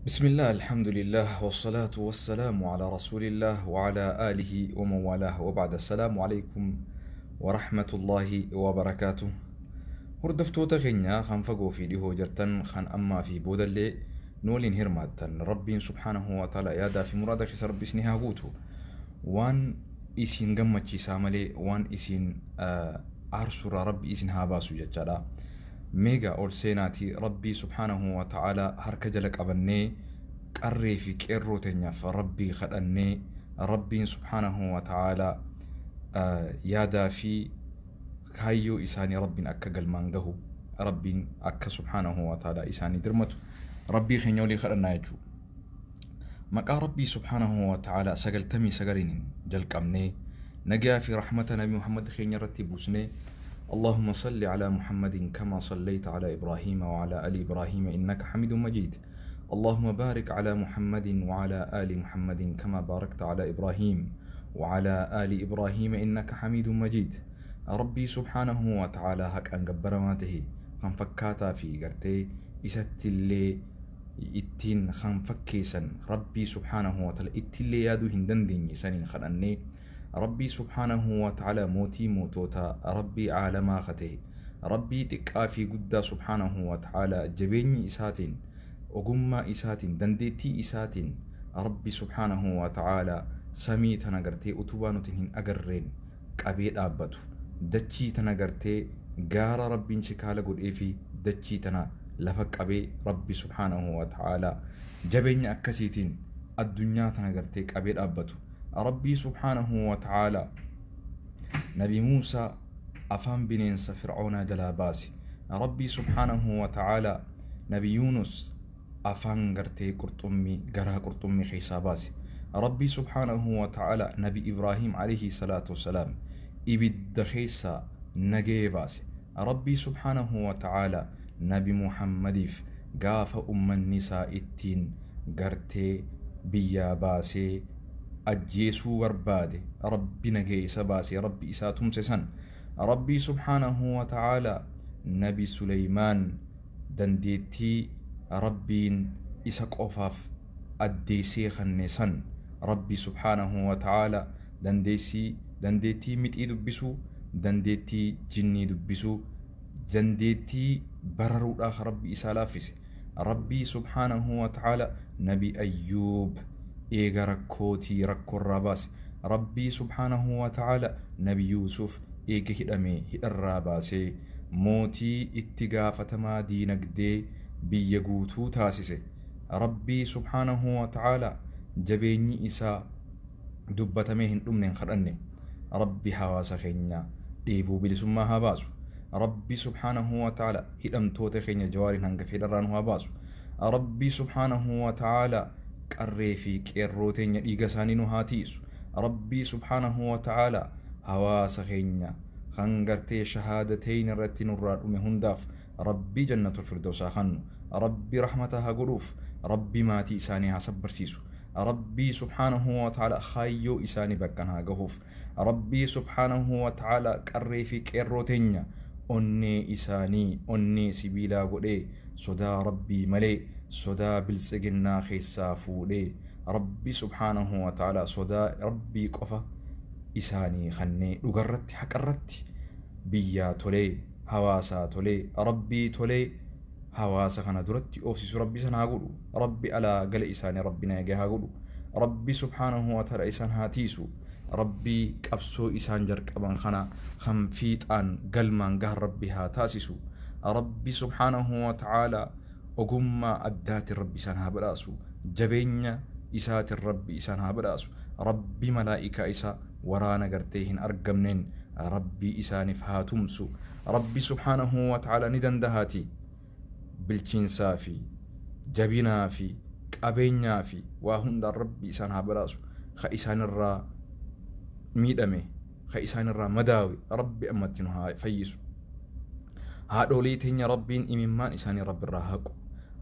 بسم الله، الحمد لله، والصلاة والسلام على رسول الله وعلى آله ومن والاه، وبعد، السلام عليكم ورحمة الله وبركاته. Hordoftoota keenya kan fagoo fi dhihoo jirtan, kan ammaa fi boodallee nu waliin hirmaattan, Rabbiin subhaanahu wa ta'ala yaadaa fi muraada keessa Rabbi isin haa guutu. Waan isin gammachiisaa malee waan isin aarsurraa Rabbi isin haa baasu jechaadha. Meegaa ol seenaatii Rabbii subhaanahu wa ta'ala harka jala qabannee, qarree fi qeerroo teenyaaf Rabbii kadhannee, Rabbiin subhaanahu wa ta'ala yaadaa fi kaayyoo isaanii Rabbiin akka galmaan gahu, Rabbiin akka subhaanahu wa ta'ala isaanii dirmatu Rabbii keenya olii kadhannaa jechuudha. Maqaa Rabbii subhaanahu wa ta'ala 99n jalqabnee, nagaa fi rahmata Nabi Muhammad keenya irratti buusnee, اللهم صل على محمد كما صليت على إبراهيم وعلى آل إبراهيم إنك حميد مجيد، اللهم بارك على محمد وعلى آل محمد كما باركت على إبراهيم وعلى آل إبراهيم إنك حميد مجيد. ربي سبحانه وتعالى هك أن جبرماته خن فكاتا في قرتي إسات اللي ittiin kan fakkeessan Rabbii subhaanahu wa ta'ala ittillee yaaduu hin dandeenye saniin kadhannee, Rabbii subhaanahu wa ta'ala, mootii mootota, Rabbii caalamaa kate, Rabbii xiqqaa fi guddaa subhaanahu wa ta'ala jabeenyi isaatiin, ogummaa isaatiin, dandeettii isaatiin Rabbi subhaanahu wa ta'ala samii tana gartee utubaa nuti hin agarreen qabee dhaabbatu, dachii tana gartee gaara Rabbiin shikaala godhee fi dachii tana lafa qabee, Rabbi subhaanahu wa ta'ala jabeenya akkasiitiin addunyaa tana gartee qabee dhaabbatu, Rabbii subhaanahu wa ta'ala Nabi Muusaa afaan bineensa Fir'aunaa jalaa baase, Rabbii subhaanahu wa ta'ala Nabi Yuunus afaan gartee qurxummii, garaa qurxummii keessaa baase, Rabbii subhaanahu wa ta'ala Nabi Ibraahim alayhi salaatu wasalaam ibidda keessaa nagee baase, Rabbii subhaanahu wa ta'ala Nabi Muhammadiif gaafa ummanni isaa ittiin gartee biyyaa baasee ajjeesuu barbaade Rabbi nagee isa baasee Rabbi isaa tumse san, Rabbii subhaanahu wa ta'ala Nabi Suleymaan dandeettii Rabbiin isa qofaaf addeessee kanne san, Rabbi subhaanahu wa ta'ala dandeettii mixii dubbisuu, dandeettii jinnii dubbisuu, dandeettii bararuudhaaf Rabbi isaa laaffise, Rabbii subhaanahu wa ta'ala Nabi Ayyuub eega rakkootii rakkoorraa baase, Rabbii subhaanahu wa ta'ala Nabi Yuusuf eega hidhame hidharraa baasee mootii itti gaafatamaa diinagdee biyya guutuu taasise, Rabbii subhaanahu wa ta'ala jabeenyi isaa dubbatamee hin dhumne hin kadhanne, Rabbi hawaasa keenya dheebuu bilisummaa haa baasu. Rabbi subhaanahu wa ta'ala hidhamtoota keenya Jawaariin hanga fedharraa nu haa baasu. Rabbi subhaanahu wa ta'ala qarree fi qeerroo teenya dhiiga isaanii nu haa tiisu. Rabbii subhaanahu wa ta'ala hawaasa keenya kan gartee shahaadateyn irratti nurraa dhume hundaaf Rabbii jannatul firdaus haa kennu, Rabbi rahmata haa godhuuf, Rabbi maatii isaanii haa sabbarsiisu, Rabbii subhaanahu wa ta'ala kaayyoo isaanii bakkan haa gahuuf. Rabbii subhaanahu wa ta'ala qarree fi qeerroo teenya onnee isaanii onnee sibiilaa godhee, sodaa Rabbii malee sodaa biltsiginnaa keessaa fuudhee, Rabbi subhaanahu wa ta'ala sodaa Rabbii qofa isaanii kannee dhugarratti, haqarratti, biyyaa tolee, hawaasaa tolee, Rabbii tolee hawaasa kana duratti oofsisu Rabbi sana haa godhu. Rabbi alaa gala isaanii Rabbi nagaa haa godhu. Rabbi subhaanahu wa ta'ala isaan haa tiisu. Rabbii qabsoo isaan jalqaban kana kan fiixaan galmaan gahan Rabbi haa taasisu. Rabbi subhaanahu wa ta'ala ogummaa addaatiin Rabbi isaan haa badhaasu, jabeenya isaatiin Rabbi isaan haa badhaasu. Rabbi malaa'ikaa isaa waraana gartee hin argamneen Rabbi isaaniif haa tumsu. Rabbi subhaanahu wa ta'ala ni dandahaati bilchiinsaa fi jabinaa fi qabeenyaa fi waa hundaan Rabbi isaan haa badhaasu. Ka isaanirraa miidhame, ka isaanirraa madaawe, Rabbi ammatti nu haa fayyisu. Haadholii teenya Rabbiin imimmaan isaanii Rabbi irraa haqu.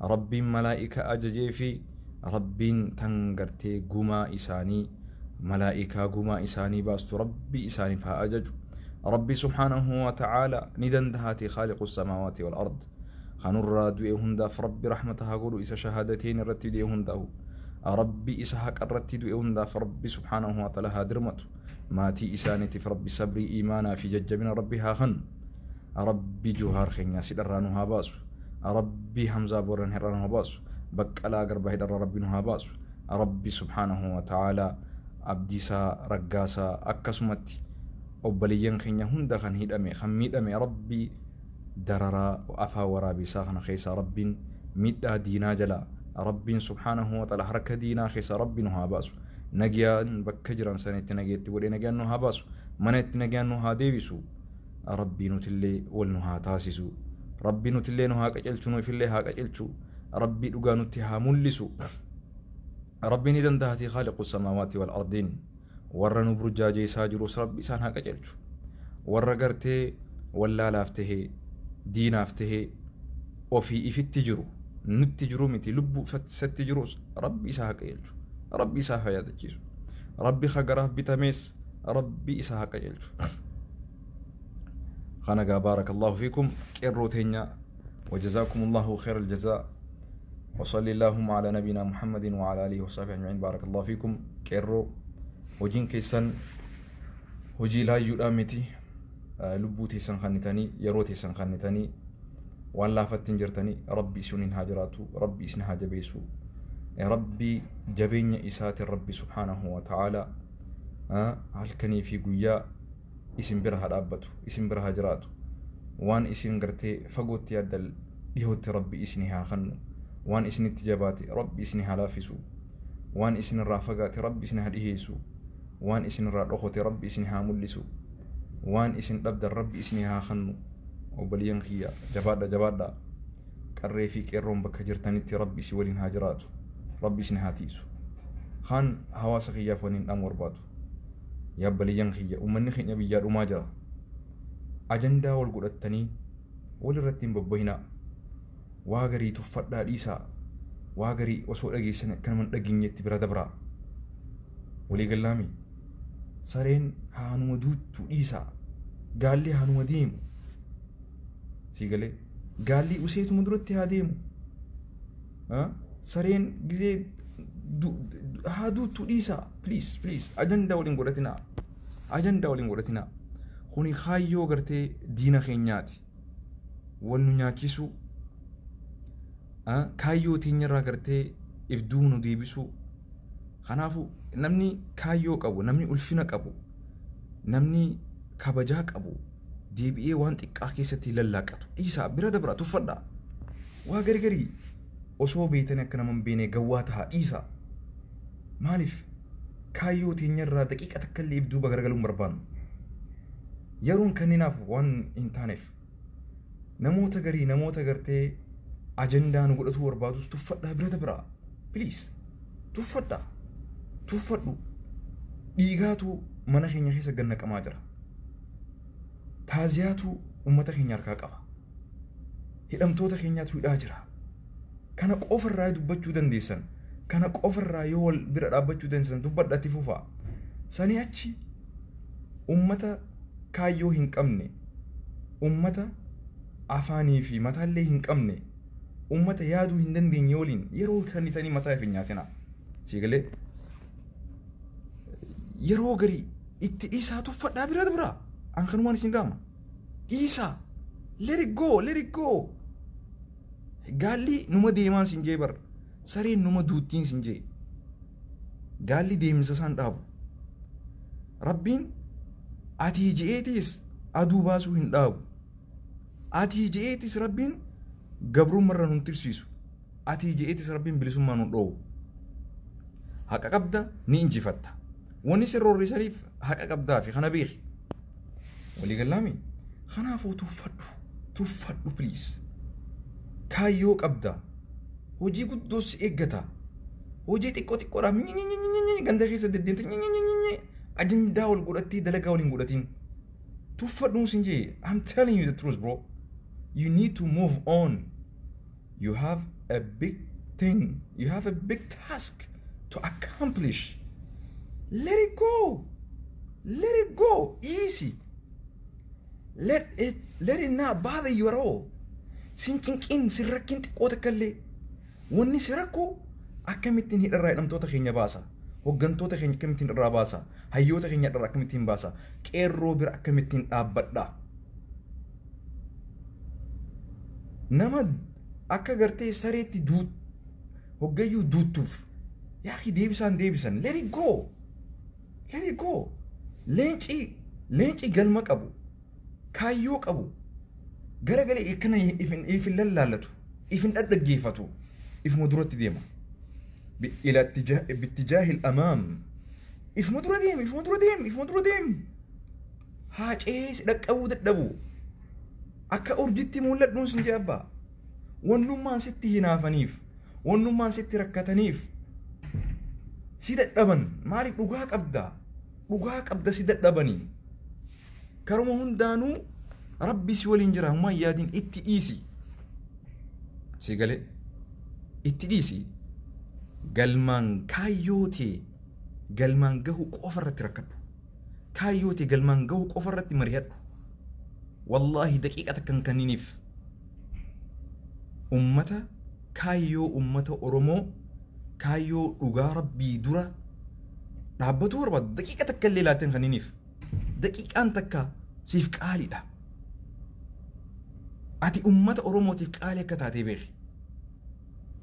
Rabbiin malaa'ikaa ajajee fi Rabbiin tan gartee gumaa isaanii, malaa'ikaa gumaa isaanii baastu Rabbi isaaniif haa ajaju. Rabbi subhaanahu wa ta'ala ni dandahaati, khaaliqu samaawaati wal ard. Kanurraa du'e hundaaf Rabbi rahmata haa godhu. Isa shahaadateen irratti du'e hundaahu, Rabbi isa haqa irratti du'e hundaaf Rabbi subhaanahu wa ta'ala haa dirmatu. Maatii isaaniitiif Rabbi sabrii, iimaanaa fi jajjabina Rabbi haa kennu. Rabbi Juhaar keenya sidharraa nu haa baasu. Rabbi Hamzaa Booran hirraa nu haa baasu. Baqqalaa Garbaa hidharraa Rabbi nu haa baasu. Rabbi subhaanahu wa ta'ala Abdiisaa Raggaasaa, akkasumatti obboleeyyan keenya hunda kan hidhame, kan miidhame, Rabbi dararaa afaan waraabeessaa kana keessaa, Rabbiin miidhaa diinaa jalaa, Rabbiin subhaanahu wa ta'ala harka diinaa keessaa Rabbi nu haa baasu. Nagayaan bakka jiran sanitti nageetti godhee nagaan nu haa baasu, mana itti nagaan nu haa deebisu. Rabbii nutillee wal nu haa taasisu. Rabbi nutillee nu haa qacelchu, nuufillee haa qacelchu. Rabbii dhugaa nutti haa mul'isu. Rabbi ni danda'atii, khaaliqu samaawaati wal ardiin. Warra nu burjaajeessaa jirus Rabbi isaan haa qacelchu. Warra gartee wallaalaaf tahee, diinaaf tahee, ofii ifitti jiru, nutti jiru miti, lubbuu isatti jirus Rabbi isaa haa qacelchu. Rabbi isaa haa yaadachiisu. Rabbi hagaraaf bitamees Rabbi isaa haa qacelchu. Kana gaa, baarakallahu fiikum qeerroo teenya, وجزاكم الله خير الجزاء، وصلى اللهم على نبينا محمد وعلى آله وصحبه أجمعين. بارك الله فيكم qeerroo. Hojiin keessan hojii laayyuudhaa miti. Lubbuu teessan kannitanii, yeroo teessan kannitanii, waan laafatti hin jirtanii. Rabbi isiniin haa jiraatu. Rabbi isin haa jabeessu. Rabbi jabeenya isaatiin, Rabbi subhaanahu wa ta'ala halkanii fi guyyaa isin bira haa dhaabbatu, isin bira haa jiraatu. Waan isin gartee fagootti yaaddan dhihootti Rabbi isin haa kennu. Waan isinitti jabaate Rabbi isin haa laaffisu. Waan isinirraa fagaate Rabbi isin haa dhiheessu. Waan isinirraa dhokote Rabbi isin haa mul'isu. Waan isin dhabdan Rabbi isin haa kennu. Obboleeyyan kiyya, jabaadha, jabaadha. Qarree fi qeerroon bakka jirtanitti Rabbi isin waliin haa jiraatu. Rabbi isin haa tiisu. Kaan hawaasa kiyyaaf waliin dhaamu barbaadu, yaa obboleeyyan kiyya, uummanni keenya biyyaa dhumaa jira. Ajandaa wal godhattanii wal irratti hin bobbahinaa. Waa garii tuffadhaa dhiisaa. Waa garii osoo dhageessan akka nama hin dhageenyetti bira dabraa. Walii gallaami? Sareen haanuma duuttu dhiisaa. Gaalli haanuma deemu. Sii galee? Gaalli useetuma duratti haa deemu. Sareen gizee haa duuttu dhiisaa. Please, please, ajandaa waliin godhatinaa. Ajandaa waliin godhatinaa. Kuni kaayyoo gartee diina keenyaati. Wal nu nyaachisuu, kaayyoo teenyarraa gartee if duunu deebisuu. Kanaafuu namni kaayyoo qabu, namni ulfina qabu, namni kabajaa qabu deebi'ee waan xiqqaa keessatti lallaaqatu dhiisaa, bira dabra, tuffadhaa. Waa gari garii osoo beeytanii akka nama hin beekne gawwaa tahaa dhiisaa. Maaliif? Kaayyoo teenyarraa daqiiqa takka illee if duuba garagaluun barbaannu. Yeroon kanneenaaf waan hin taaneef namoota garii, namoota gartee ajandaa nu godhatuu barbaadus tuffadhaa, bira dabraa. Please, tuffadhaa, tuffadhu. Dhiigaatu mana keenya keessa gannaqamaa jira. Taaziyaatu uummata keenya harkaa qaba. Hidhamtoota keenyaatu hidhaa jira. Kana qofarraa dubbachuu dandeessan, kana qofarraa yoo wal bira dhaabbachuu dandeessan dubbadhatti fufaa. Sanii achi ummata kaayyoo hin qabne, ummata afaanii fi mataallee hin qabne, ummata yaaduu hin dandeenye waliin yeroo kennitanii mataa hin nyaatina. Siigalee? Yeroo garii itti dhiisaa, tuffadhaa, bira bira. An kanumaan isin dhaama. Dhiisaa. Let it go, let it go. Gaalli numa deemaan sin jee bar. Sareen numa duuttiin sin jee. Gaalli deemsa isaan dhaabu. Rabbiin atii je'eetis aduu baasuu hin dhaabu. Atii je'eetis Rabbiin gabrummarra nun tirsiisu. Atii je'eetis Rabbiin bilisummaa nun dhoowwu. Haqa qabda, ni injifatta. Wanni si roorrisaniif haqa qabdaa fi kana beeki. Walii gallaami? Kanaafuu tuffadhu. Tuffadhu, please. Kaayyoo qabda. Hojii guddoo si eeggata. Hojii xiqqoo xiqqoodhaaf ganda keessa deddeemte ajandaa wal godhattee dalagaa waliin godhatiin. Tuffadhuun sin jee. I'm telling you the truth, bro. You need to move on. You have a big thing. You have a big task to accomplish. Let it go. Let it go. Easy. Let it not bother you at all. Sin cinqin, sin rakkin xiqqoo takka illee. Wanni si rakkoo akkamittiin hidharraa hidhamtoota keenya baasa? Hoggantoota keenya akkamittiin irraa baasa? Hayyoota keenya irraa akkamittiin baasa? Qeerroo bira akkamittiin dhaabbadha? Nama akka gartee sareetti duut hoggayyuu duuttuuf yaaqi deebisaan deebisan. Let it go. Let it go. Leenci galma qabu, kaayyoo qabu, garagalee ikkana if hin lallaallatu, if hin dhadhaggeeffatu, ifuma duratti deema. إلى اتجاه باتجاه الأمام. ifuma dura deem, ifuma dura deem, ifuma dura deem. Haa ceesi dhaqqabuu dadhabu. Akka urjitti mul'adhuun sin jee abbaa. Wannummaan sitti hinaafaniif, wannummaan sitti rakkataniif si dadhaban. Maaliif? Dhugaa qabda? Dhugaa qabda, si dadhabanii. Karuma hundaanuu Rabbi si waliin jira, humaa yaadin, itti dhiisi. Si galee, itti dhiisi. Galmaan kaayyoo ta'e galmaan gahu qofa irratti rakkadhu. Kaayyoo ta'e galmaan gahu qofa irratti mari'adhu. Wallaahi daqiiqa takka hin kenniniif. Ummata kaayyoo, ummata Oromoo kaayyoo dhugaa Rabbii dura dhaabbatuu barbaadu daqiiqa takka illee laattee hin kenniniif. Daqiiqaan takka siif qaaliidha. Ati ummata Oromootiif qaalii akka taatee beeki.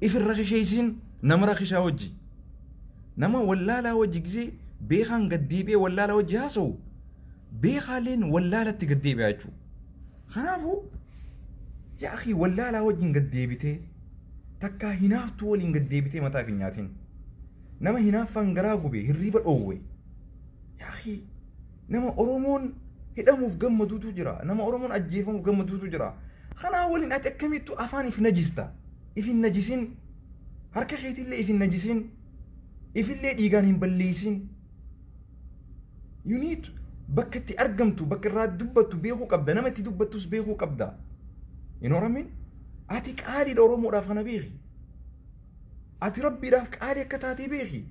Ifirra kisheessin nama rakishaa wajji. Nama wallaalaa wajji gisee beekaan gaddeebi'ee wallaalaa wajji haasa'u, beekaaleen wallaalatti gaddeebi'a jechuudha. Kanaafuu yaa akhi, wallaalaa wajjin gaddeebitee takkaa hinaaftuu waliin gaddeebitee mataa hin nyaatin. Nama hinaaffaan garaa gube, hirriiba dhoowwe. Yaa akhi, nama Oromoon hidhamuuf gammaduutu jira. Nama Oromoon ajjeefamuuf gammaduutu jira. Kanaa waliin ati akkamittu afaan if najista? If hin najisin. Harka keetillee if hin najisin. Ifillee dhiigaan hin balleessin. You need bakka itti argamtu, bakka irraa dubbattu beekuu qabda. Nama itti dubbattus beekuu qabda. You know what I mean? Ati qaaliidha Oromoodhaaf, kana beeki. Ati Rabbiidhaaf qaalii akka taatee beeki.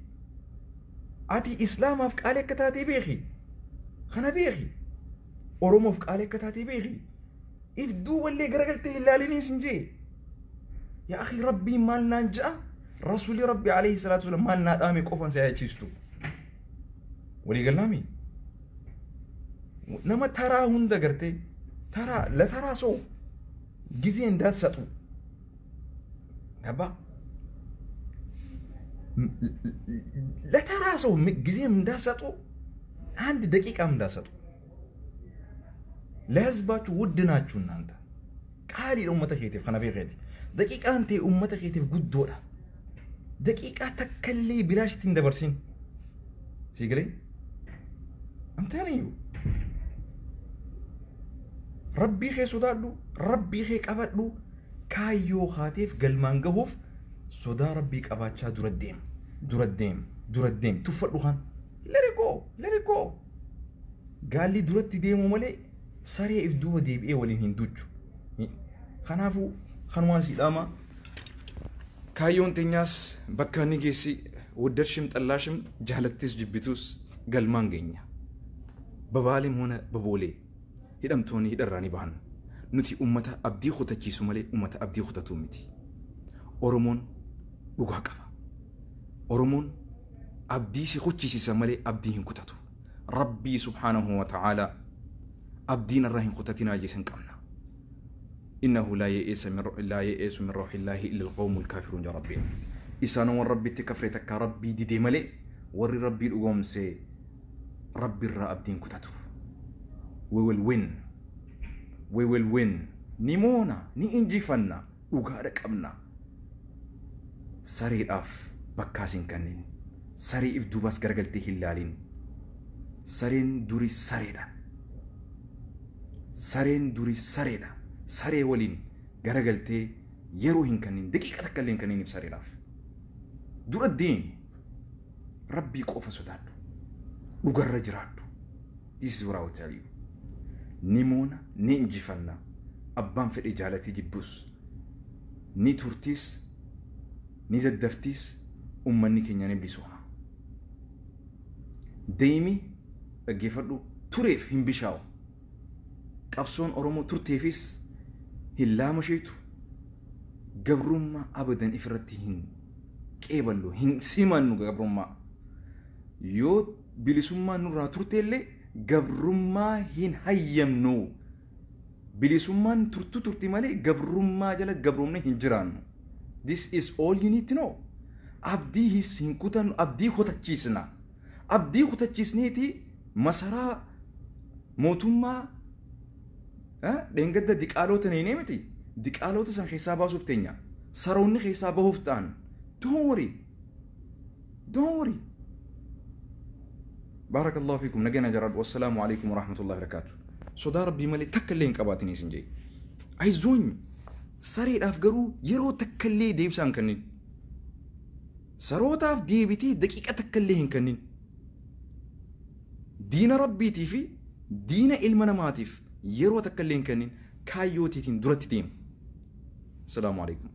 Ati Islaamaaf qaalii akka taatee beeki. Kana beeki. Oromoof qaalii akka taatee beeki. If duuballee garagaltee hin laaliniin sin jee. Yaa akhi, Rabbiin maal naan ja'a? Rasuulli Rabbi alayhi salaatu wasalam maal naa dhaame qofan si yaachiistu. Walii gallaami? Nama taraa hunda gartee taraa ለተራ ሰው ጊዜ እንዳትሰጡ፣ ገባ? ለተራ ሰው ጊዜም እንዳትሰጡ፣ አንድ ደቂቃም እንዳትሰጡ። ለህዝባችሁ ውድ ናችሁ እናንተ። Qaaliidha uummata keetiif, kana beekeeti. Daqiiqaan ta'e uummata keetiif guddoodha. Daqiiqaa takkallee bilaashitti hin dabarsin. Sii galee? I'm telling you. Rabbii kee sodaadhu, Rabbii kee qabadhu, kaayyoo haateef galmaan gahuuf sodaa Rabbii qabaachaa dura deem, dura deem, dura deem, tuffadhu kan. Let it go, let it go. Gaalli duratti deemu malee saree if duuba deebi'ee waliin hin duchu. Kanaafuu kanumaan si dhaama. Kaayyoon teenyaas bakka ni geessi, ወደድሽም ጠላሽም፣ jaalattis jibbitus galmaan geenya. በባሌም ሆነ በቦሌ hidhamtoonni hidharraa ni bahan. Nuti ummata abdii kutachiisu malee ummata abdii kutatu miti. Oromoon dhugaa qaba. Oromoon abdii si kuchisiisa malee abdii hin kutatu. Rabbii subhaanahu wa ta'aalaa abdiin irraa hin kutatinaa jeesan qabna. إنه لا يئس من روح الله إلا القوم الكافرون يا ربي. Isaan Rabbitti kafre takka Rabbii didee malee warri Rabbii dhugoomse Rabbi irraa abdiin kutatu. We will win. We will win. Ni moona, ni injifanna, dhugaadha qabna. Sareedhaaf bakkaas hin kennin. Saree if duubaas garagaltee hin laalin. Sareen duri sareedha. Sareen duri sareedha. Saree waliin garagaltee yeroo hin kennin, daqiiqa takka illee hin kenniniif sareedhaaf. Dura deemi. Rabbii qofa sodaadhu. Dhugarra jiraadhu. This is what I will tell you. Ni moona, ni injifanna. Abbaan fedhe jaalatii jibbus. Ni turtis, ni daddaftis, ummanni keenya ni bilisooma. Deemi, dhaggeeffadhu, tureef hin bishaa'u. Qabsoon Oromoo turteefis hin laamasheetu. Gabrummaa abadan ifirratti hin qeeballu, hin simannu gabrummaa. Yoo bilisummaan nurraa turteellee gabrummaa hin hayyamnu. Bilisummaan turtu turti malee gabrummaa jala gabrumne hin jiraannu. This is all you need to know. Abdii hin kutannu, abdii kutachiisna. Abdii kutachiisneeti masaraa mootummaa dheengadda diqaalota neenee miti. Diqaalota san keessaa baasuuf teenya. Saroonni keessaa bahuuf ta'an. Don't worry. Don't worry. Barakallahu fiikum. Nagana jiraadhu. Wassalaamu alaikum warahmatullahi wabarakatuh. Sodaa Rabbii malee takka illee hin qabaatin isin jee. Ayzoony sareedhaaf garuu yeroo takka illee deebisaan hin kennin. Sarootaaf deebitee daqiiqa takka illee hin kennin. Diina Rabbiitii fi diina ilma namaatiif yeroo takka illee hin kennin, kaayyootiitiin duratti deemu. Salaamu alaikum.